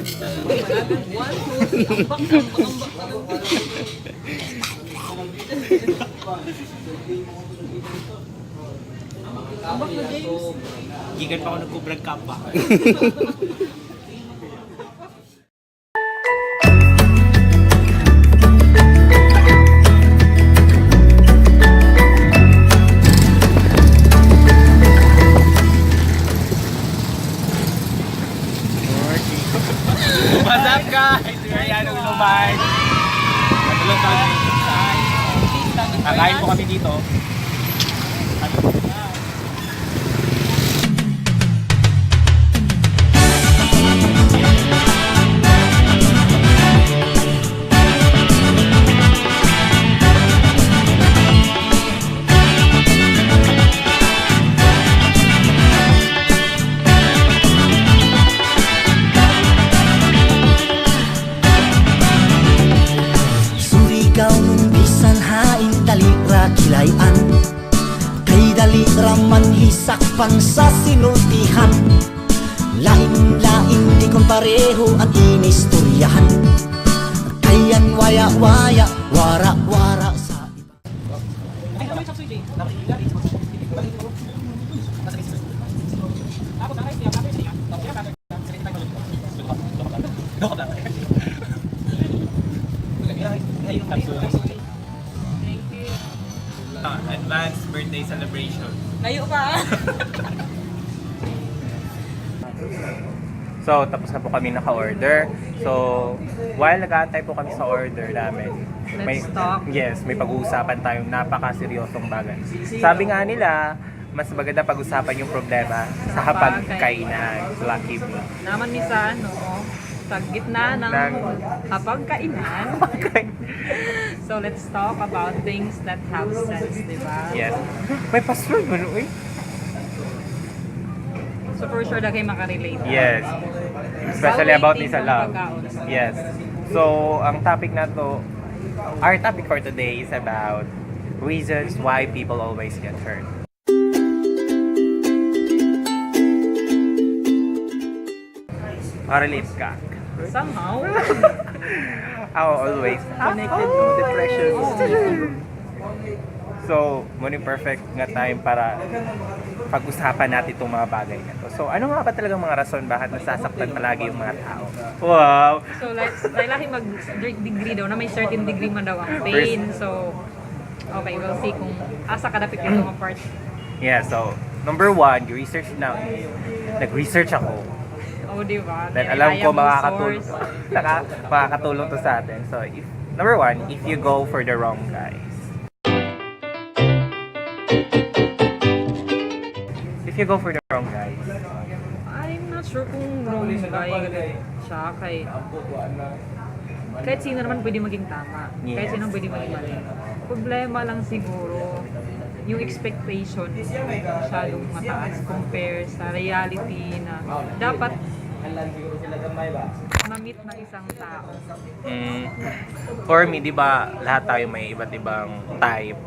One, two, three, ambak, ambak, ambak. Ambak na, James. Gikan pa ako nagkubrag kapa. What's up, guys? Mariano Lumay. Matulog kami. Kakain po kami dito. Surigao nun bisan hain dali ra kilayan. Kay dali ra man hisakpan sa sinultihan. Lain-lain di kon pareho ang inistoryahan. Kayan waya-waya, wara-wara sa iba. Thank you. Advanced birthday celebration. Layo pa. So, tapos na po kami naka-order. So, while nag-aantay po kami sa order namin, may, Let's talk. Yes, may pag-uusapan tayong napaka-seryosong bagay. Sabi nga nila, mas maganda pag-usapan yung problema sa hapagkainan. Lucky me. Naman mi sa ano, oh, sa gitna ng hapagkainan. So let's talk about things that have sense, di ba? Yes. May password mo no, eh. So for sure na kayo makarelate. Yes. Especially While about waiting this for love. pagkaon. Yes. So, ang topic na to, our topic for today is about reasons why people always get hurt. Makarelate ka. Somehow. Ako always. Connected to depression. So, muna yung perfect nga time para pag-usapan natin itong mga bagay na to. So, ano nga ba talagang mga rason bakit nasasaktan palagi yung mga tao? Wow! So let's, lahi mag degree daw na may certain degree man daw ang pain. So okay, we'll see kung asa kadapit ito nga part. Yeah, so, number one, research na. Nag-research ako. Oh, di ba? Dahil alam ko Reliable makakatulong, source. makakatulong to sa atin. So, if, number one, if you go for the wrong guys. If you go for the wrong guys. I'm not sure kung wrong guy siya kay kahit sino naman pwede maging tama. Kahit Yes. sino pwede maging mali. Problema lang siguro yung expectation masyadong mataas compare sa reality na dapat ma-meet ng isang tao. For me, di ba, lahat tayo may iba't ibang type.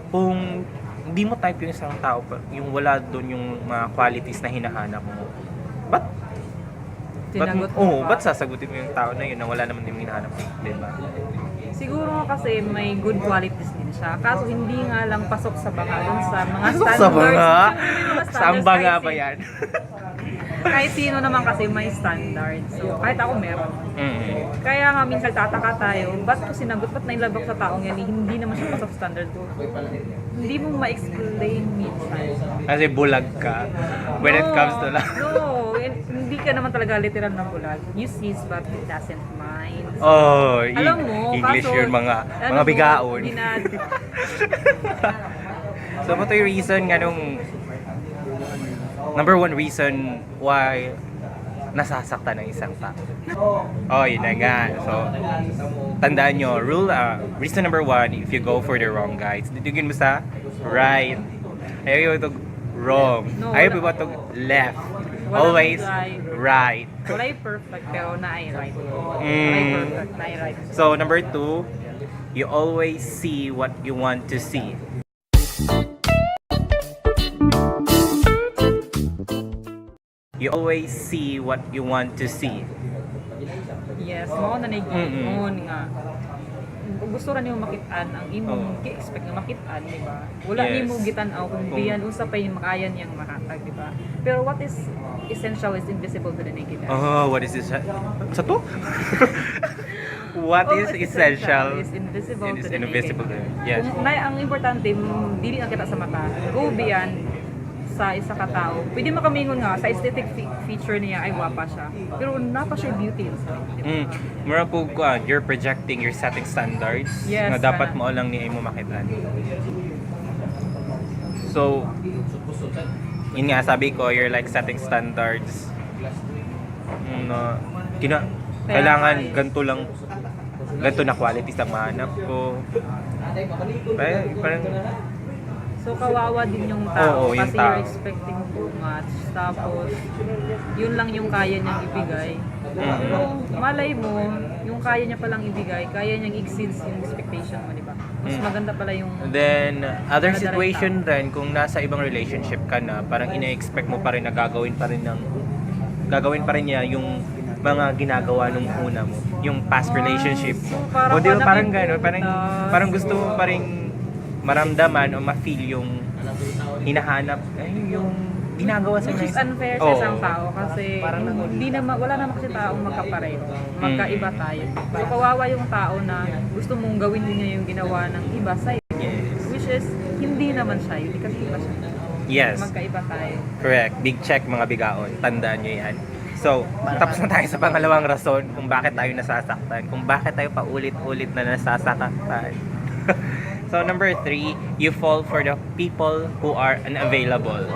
Kung hindi mo type yung isang tao, yung wala doon yung mga qualities na hinahanap mo, ba't ba't, Sinagot mo oo, pa. ba't sasagutin mo yung tao na yun na wala naman yung hinahanap mo, di ba? Siguro nga kasi may good qualities din siya. Kaso hindi nga lang pasok sa banga dun sa mga Pasok standards. sa banga? Siyempre, may mga Saan standards banga kahit ba yan? Kahit sino naman kasi may standard. So, kahit ako meron. Kaya nga minsan tataka tayo, ba't ko sinagot, ba't nailabak sa taong yan, eh, hindi naman siya pasok standard ko. Hindi mo ma-explain minsan. Kasi bulag ka when it No, comes to love. No, hindi ka naman talaga literal na bulag. You sees but it doesn't mind. Oh, Alam mo, English kaso, yun mga ano mga mo, bigaon. So, ito yung reason nga nung number one reason why nasasaktan ng isang tao. Oh, yun na nga. So, tandaan nyo, rule, reason number one, if you go for the wrong guys, ditugin mo sa right. Ayaw ito wrong. No, Ayaw wala- ito left. Walang Always right. right. Wala'y perfect pero naay right. Wala'y perfect, naay right. So, number two, You always see what you want to see. You always see what you want to see. Yes, mao na ni nga. Gusto ra nimo makitaan ang imong gi-expect nga makitaan, di ba? Wala nimo gitan-aw kung biyan unsa pa yung makaya niyang mahatag, di ba? Pero what is essential is invisible to the naked eye. Oh, what is this? Sa to? What All is essential is invisible it to is the invisible naked to eye. yes. Kung na ang importante, dili na kita sa mata. Go beyond sa isa ka tao. Pwede makamingon nga sa aesthetic feature niya ay gwapa siya. Pero napa siya beauty inside, di ba? Mura po ko, you're projecting, you're setting standards Yes, nga dapat kana. mo lang ni mo makitaan. So, yun nga sabi ko, you're like setting standards. No, kina Kaya kailangan nga eh. ganito lang, ganito na quality sa mahanap ko. Parang So kawawa din yung tao Oo, yung kasi tao. you're expecting too much. Tapos yun lang yung kaya niyang ibigay. Pero malay mo, yung kaya niya palang ibigay, kaya niyang exceeds yung expectation mo, di ba? Mas maganda pala yung And then, other Dala-dala situation rin, kung nasa ibang relationship ka na, parang ina-expect mo pa rin na gagawin pa rin niya yung mga ginagawa nung una mo, yung past relationship mo. So parang O di ba, wala parang kang gano'n, parang, prutas. parang gusto mo pa rin maramdaman o ma-feel yung hinahanap, ay, yung ginagawa sa Which is unfair sa Oo. isang tao kasi hindi naman, wala naman kasi taong magkapareho. Magkaiba tayo. So kawawa yung tao na gusto mong gawin din niya yung ginawa ng iba sa'yo. Which is, hindi naman siya yun. Kasi iba siya. Magkaiba tayo. Correct. Big check, mga bigaon. Tandaan nyo yan. So, tapos na tayo sa pangalawang rason kung bakit tayo nasasaktan, kung bakit tayo paulit-ulit na nasasaktan. So, number three, you fall for the people who are unavailable.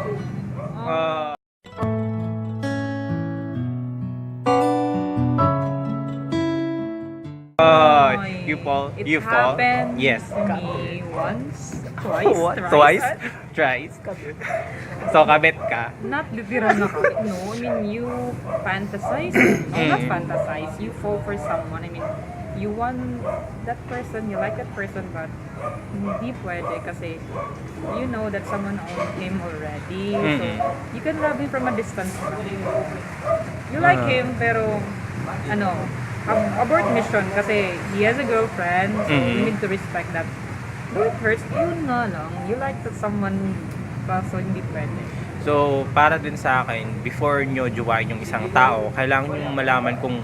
Ay, you fall, it you fall. happened to me once, twice, What? thrice. Twice? Thrice? So, kabit ka. Not literal na kabit, no. I mean, you fantasize. No, not fantasize. You fall for someone. I mean, you want that person, you like that person, but hindi pwede kasi you know that someone owned him already. So, you can love him from a distance. You like him, pero ano, abort mission kasi he has a girlfriend, so you need to respect that. Though it hurts, yun nga lang. You like that someone, kaso hindi pwede. So, para din sa akin, before nyo jowain yung isang tao, kailangan nyo malaman kung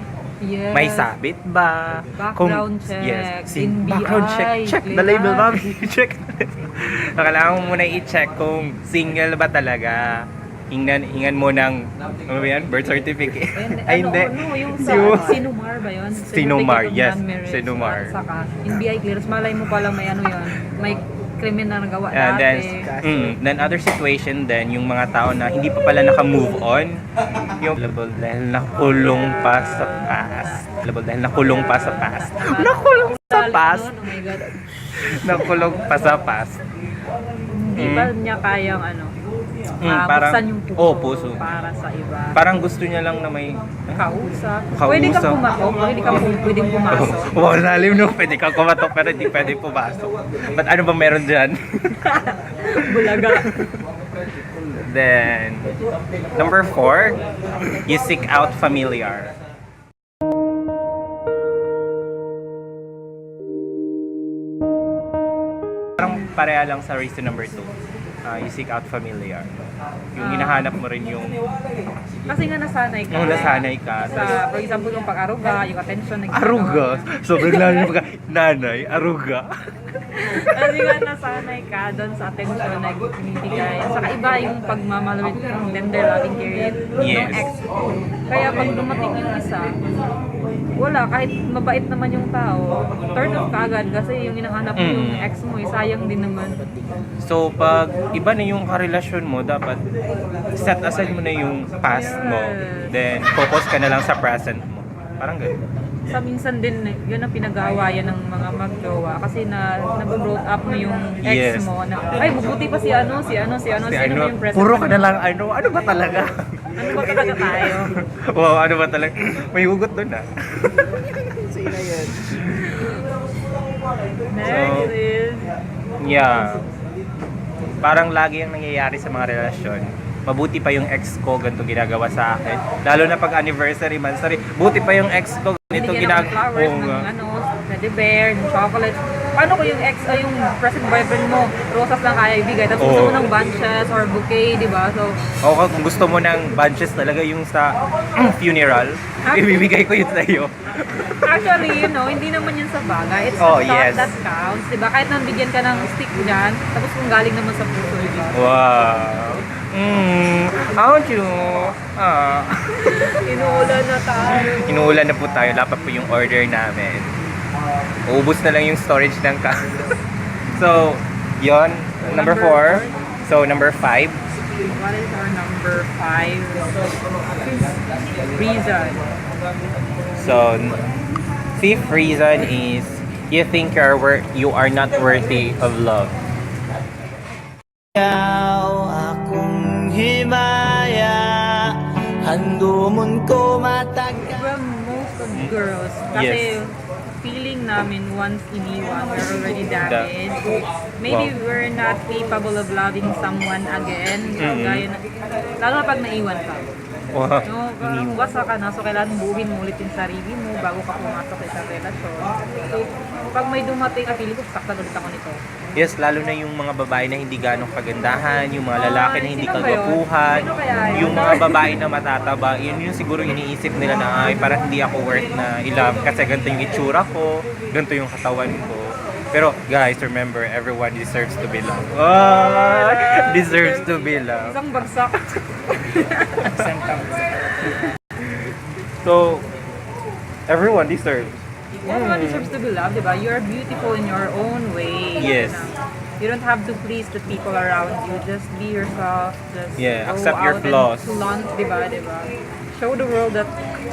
may sabit ba? Background check, Yes. NBI, background check. Check the label, clearance. mami. Check the label. So, kailangan mo muna i-check kung single ba talaga. Hingan mo ng, ano ba yan? Birth certificate. And, Ay, ano, hindi. No, yung sa Sinumar ba yun? Sinumar, Certificate of yes. Non-marriage. Sinumar. At saka, NBI clearance. Malay mo pala may ano yun. May krimen na nagawa And then, dati. then other situation then, yung mga tao na hindi pa pala naka-move on, yung available dahil nakulong pa sa past. Available dahil nakulong pa sa past. Nakulong sa Dali past. nun, oh my God. Nakulong pa sa past. Hindi ba niya kayang ano, Parang, buksan yung puso, oh, puso. para sa iba. Parang gusto niya lang na may Kausap. Kausap. Pwede kang kumatok, pwede kang pwedeng pumasok. Wow, lalim no. Pwede kang kumatok pero hindi pwede pumasok. But ano ba meron dyan? Bulaga. Then, number four, you seek out familiar. Parang pareha lang sa reason number two. You seek out familiar. Yung hinahanap mo rin yung Kasi nga nasanay ka. Nung nasanay ka. Sa, for example, yung pag-aruga, yung attention na ginagawa Aruga. niya. Sobrang lalim pagka, nanay, aruga. Kasi nga nasanay ka doon sa attention na binibigay. Saka iba yung pagmamahal with tender loving care ng ex mo. Kaya pag dumating yung isa, wala, kahit mabait naman yung tao, turn off ka agad kasi yung hinahanap mo yung ex mo, eh, sayang din naman. So, pag iba na yung karelasyon mo, dapat set aside mo na yung past mo. Then, focus ka na lang sa present mo. Parang ganun. Sa minsan din, yun ang pinag-aawayan ng mga magjowa kasi na nag-brought up mo yung ex mo na, ay, mabuti pa si ano, si ano, si ano, Si sino ano, ba yung present puro ka mo?" na lang ano, ano ba talaga? Ano ba talaga tayo? Wow, ano ba talaga? May hugot doon ah. Sino yun? Next is, Yeah. Parang lagi ang nangyayari sa mga relasyon. Mabuti pa yung ex ko, ganito ginagawa sa akin. Lalo na pag anniversary man, sorry. Buti pa yung ex ko, ganito binigyan ako ng ginagawa. flowers, Oo ng nga. ano, teddy bear, ng chocolate. Paano kung yung ex o yung present boyfriend mo, rosas lang kaya ibigay? Tapos gusto Oo. mo ng bunches or bouquet, di ba? So, O kung gusto mo ng bunches talaga yung sa funeral, ibibigay ko yun sa'yo. Actually, hindi naman yun sa bagay. It's Oh, the thought yes. that counts, di ba? Kahit nabigyan ka ng stick dyan, tapos kung galing naman sa puso, di ba? Wow. How'd you? Ah. Inuulan na tayo. Inuulan na po tayo. Lapat po yung order namin. Uubos na lang yung storage ng ka. So, yon. Number Number 4. So, number 5. What is our number five reason? So, fifth reason is you think you are not worthy of love. Ikaw akong himaya, handumon ko matagal. Well, most of girls, kasi feeling namin once iniwan, we're already damaged. Maybe we're not capable of loving someone again. Gaya na, lalo na pag naiwan ka. No, parang wasa ka na, so kailangan buuin mo ulit yung sarili mo bago ka pumasok sa isang relasyon. So, pag may dumating, feeling ko, saktan ulit ako nito. Yes, lalo na yung mga babae na hindi ganong kagandahan, yung mga lalaki na Ay, hindi sino ba yun? kagwapuhan, Sino kaya yun? yung mga babae na matataba, yun yung siguro iniisip nila na ay parang hindi ako worth na i-love kasi ganito yung itsura ko, ganito yung katawan ko. Pero guys, remember, everyone deserves to be loved. Oh, deserves to be loved. Isang bagsak. Isang thumbs. So, everyone deserves. Everyone deserves to be loved, di ba? You are beautiful in your own way. Yes. You don't have to please the people around you. Just be yourself. Just Yeah, go accept your out and flaws. flaunt, di ba? Di ba? Show the world that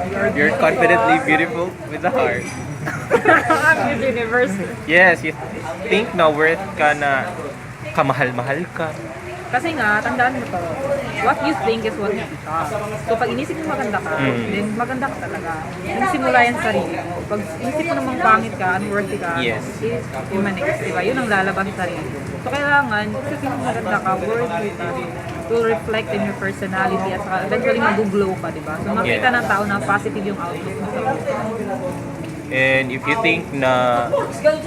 you're You're beautiful. confidently beautiful with the heart. I'm Miss Universe. Yes, you think na worth ka na kamahal-mahal ka. Kasi nga, tandaan mo to, what you think is what you become. So pag inisip mo maganda ka, then maganda ka talaga. Nagsimula yan sa sarili mo. Pag inisip mo namang pangit ka, unworthy ka, it emanates, di ba? Yun ang lalabas sa sarili mo. So kailangan, isipin mo maganda ka, worthy ka, will reflect in your personality at saka eventually mag-glow ka, di ba? So makita ng tao na positive yung outlook mo sa buhay. And if you think na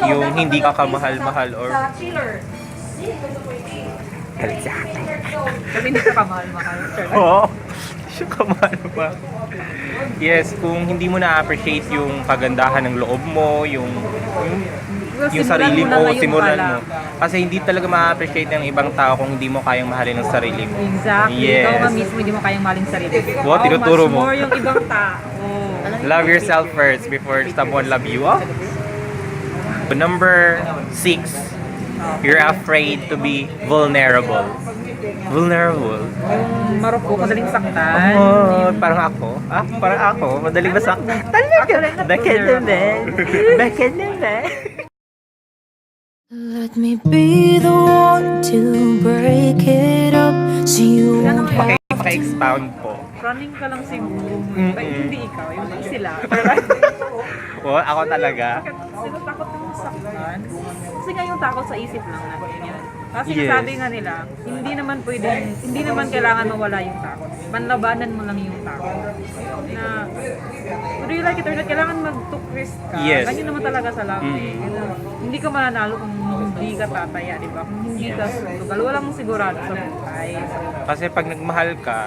yung hindi ka kamahal-mahal or galit sa akin. Kasi hindi ka kamahal-mahal. Sure. Oo. Hindi siya kamahal-mahal. Yes, kung hindi mo na-appreciate yung kagandahan ng loob mo, yung Well, yung simulan sarili mo na mo, ngayon simulan pa lang. mo. Kasi hindi talaga ma-appreciate ng ibang tao kung hindi mo kayang mahalin ang sarili mo. Exactly. Yes. Ikaw nga mismo, hindi mo kayang mahalin sarili. Wow, How tinuturo much mo. more yung ibang tao. Love yourself first before someone love you. Oh. Number 6, you're afraid to be vulnerable. Vulnerable. Yung marupok, madaling saktan. Oh, parang ako. Ah, parang ako. Madaling masaktan. Talaga. Bakit naman? Bakit naman? Let me be the one to break it up so you won't have Paki-expound po. Running ka lang siguro. Ay, hindi ikaw, yung sila. Oh, ako talaga. Bakit sila takot ng saktan? Kasi nga yung takot sa isip lang natin yan. Kasi sabi nga nila, hindi naman pwedeng, hindi naman kailangan mawala yung takot. Panlabanan mo lang yung takot. Na, whether you like it or not, kailangan mag-took risk ka. Ganyan naman talaga sa love eh. Hindi ka mananalo kung hindi ka tataya, di ba? Kung hindi ka susugal, walang sigurado sa buhay. So, Kasi pag nagmahal ka,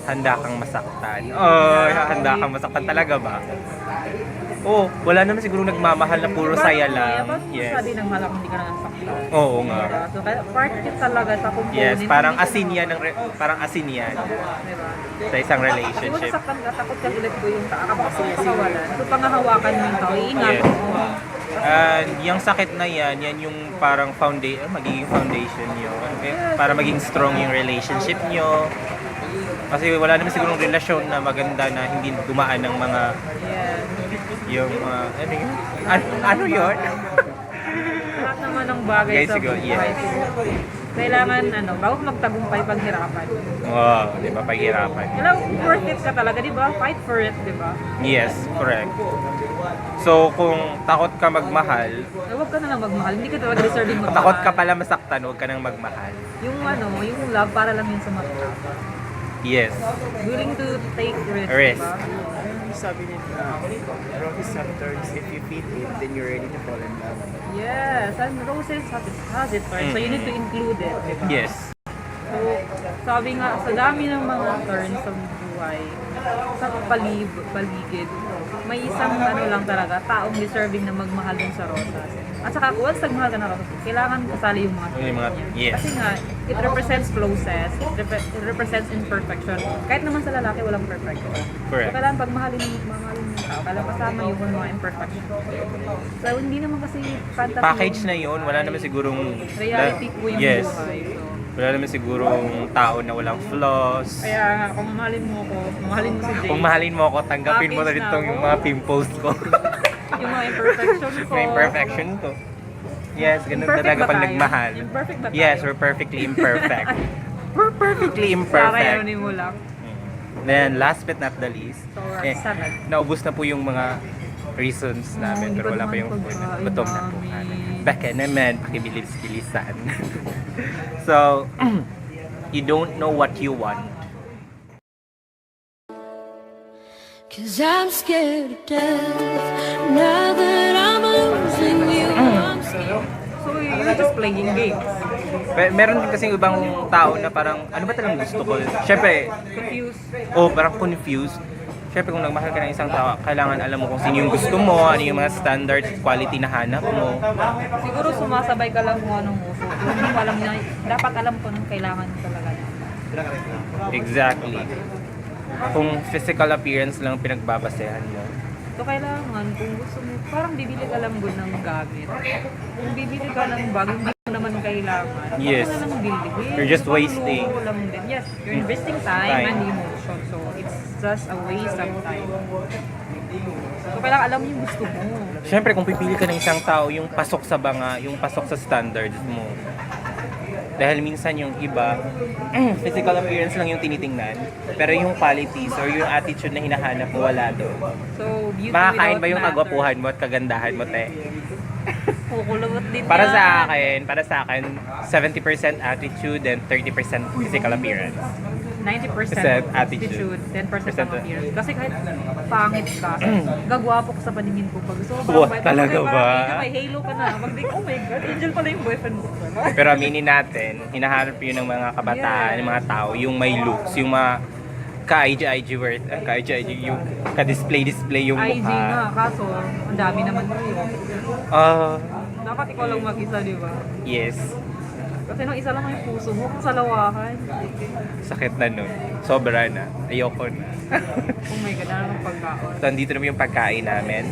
handa kang masaktan. Oh, handa kang masaktan talaga ba? Oh, wala naman siguro nagmamahal na puro saya lang. Paano mo sabi ng mahal kung hindi ka nasasaktan? Oo nga. Diba? So, kaya part yun talaga sa component. Yes, parang Hindi ka asin yan ng parang asin yan Diba? sa isang Kung relationship. nasaktan ka, takot ka ulit ko yung tao. Kapag kawalan. So, pangahawakan mo yung tao, iingatan mo. And yung sakit na yan, yan yung parang foundation, magiging foundation nyo. Okay? Para maging strong yung relationship nyo. Kasi wala naman sigurong relasyon na maganda na hindi dumaan ng mga yung mga ano yun? Ano, ano yun? Lahat naman ng bagay Guys, sa siguro, buhay. Yes. Siguro, kailangan, ano, bago ka magtagumpay, paghirapan. Oo, di ba? Paghirapan. Kailangan worth it ka talaga, di ba? Fight for it, di ba? Yes, correct. So, kung takot ka magmahal, Eh, huwag ka na lang magmahal. Hindi ka talaga deserving magmahal. Takot ka pala masaktan, huwag ka nang magmahal. Yung ano, yung love, para lang yun sa mga tao. Willing to take risk, Risk. di ba? Ano sabi nila, roses have thorns. If you feel it, then you're ready to fall in love. Yes, and roses has it thorns. So you need to include it, di ba? Yes. So, sabi nga, sa dami ng mga turns sa buhay, sa paligid, may isang ano lang talaga, taong deserving na magmahal dun sa rosas. At saka, once nagmahal ka ng rosas, kailangan kasali yung mga Yung mga- niya. Yes. Kasi nga, it represents process, it represents imperfection. Kahit naman sa lalaki, walang perfection. Correct. So, kailangan pagmahalin ng mamahalin ng tao, kailangan kasama yung mga imperfection. So, hindi naman kasi fantasy Package yung na yun, wala naman sigurong... Reality po yung buhay. So, Wala naman sigurong tao na walang flaws. Kaya nga, kung mamahalin mo ako, mamahalin mo si Jay. Kung mahalin mo ako, tanggapin mo na Package rin na tong ako. yung mga pimples ko. Yung mga imperfection ko. Mga imperfection ko. Yes, ganun Imperfect talaga ba pag tayo? nagmahal. Imperfect ba tayo? Yes, we're perfectly imperfect. We're perfectly Sarah, imperfect. yun mo lang. Then, last but not the least, So, we're eh, at seven. naubos na po yung mga reasons namin, hindi pero pa wala pa naman yung food. pagkain Gutom na po namin. kami. Baka naman, pakibilis-bilisan. So, you don't know what you want. 'Cause I'm scared to death now that I'm losing you. I'm scared. So, you're just playing games. Meron din kasing ibang tao na parang, ano ba talagang gusto ko? Siyempre, Confused. oh, parang confused. Siyempre, kung nagmahal ka ng isang tao, kailangan alam mo kung sino yung gusto mo, ano yung mga standards, quality na hanap mo. Siguro sumasabay ka lang kung anong uso. Kung hindi mo alam na, dapat alam ko nung kailangan talaga niya. Exactly. Kung physical appearance lang pinagbabasehan mo. So, kailangan, kung gusto mo, parang bibili ka lang good ng gamit. Kung bibili ka ng bago, hindi mo naman kailangan. Huwag mo na lang bilhin. You're just Parang wasting. loko lang din. Yes, you're investing time Time. and emotion. So, it's just a waste of time. So, kailangan alam mo yung gusto mo. Siyempre, kung pipili ka ng isang tao, yung pasok sa banga, yung pasok sa standards mo. Dahil minsan yung iba, physical appearance lang yung tinitingnan, pero yung qualities or yung attitude na hinahanap mo, wala doon. So, beauty Makakain without ba yung matter. kagwapuhan mo at kagandahan mo, te? Kukulabot din Para yan. sa akin, 70% attitude and 30% physical appearance. 90% Percent attitude. attitude, 10% ang Percent. appearance. Kasi kahit pangit ka, gagwapo ka sa paningin ko. Pag gusto ko, Wah, parang talaga parang ba? Angel, may halo ka na. Pag di, oh my God, angel pala yung boyfriend ko. Pero aminin natin, hinahanap yun ng mga kabataan, ng mga tao, yung may looks, yung mga ka-IG-IG worth, ah, ka-IG-IG, yung ka-display-display yung IG mukha. nga, kaso, ang dami naman kayo. Ah, Dapat ikaw lang mag-isa, di ba? Yes. Kasi nung isa lang yung puso mo, kung sa lawahan. Sakit na nun. Sobra na. Ayoko na. Oh my God, ano ng pagkaon. So, andito naman yung pagkain namin.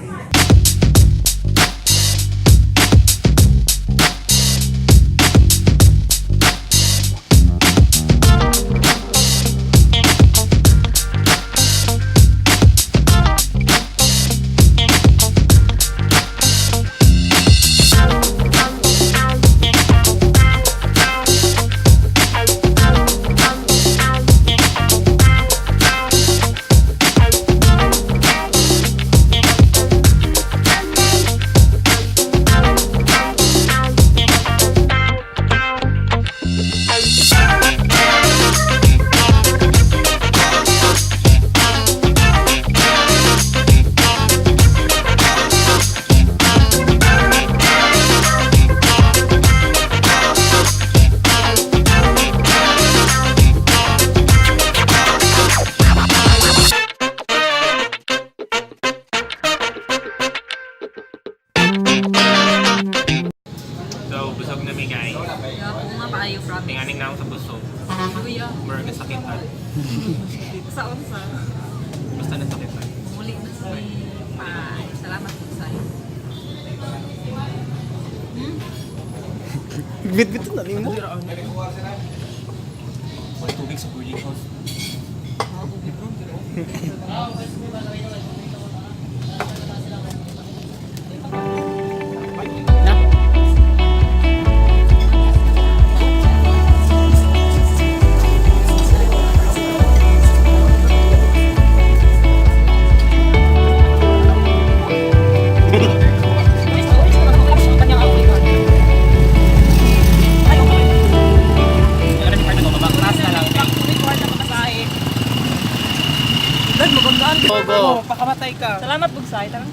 So, busog na mi, guys. Yeah, kung nga kaayo, promise. Tinganing na ako sa busog. Kuya, Murag nasakitan. sa unsa. Basta nasakitan. Muli na si Pai. Salamat po sa'yo. Bit-bit na mo. May tubig sa boarding house. go. Oh, pakamatay ka. Salamat, Bugsay. Tara.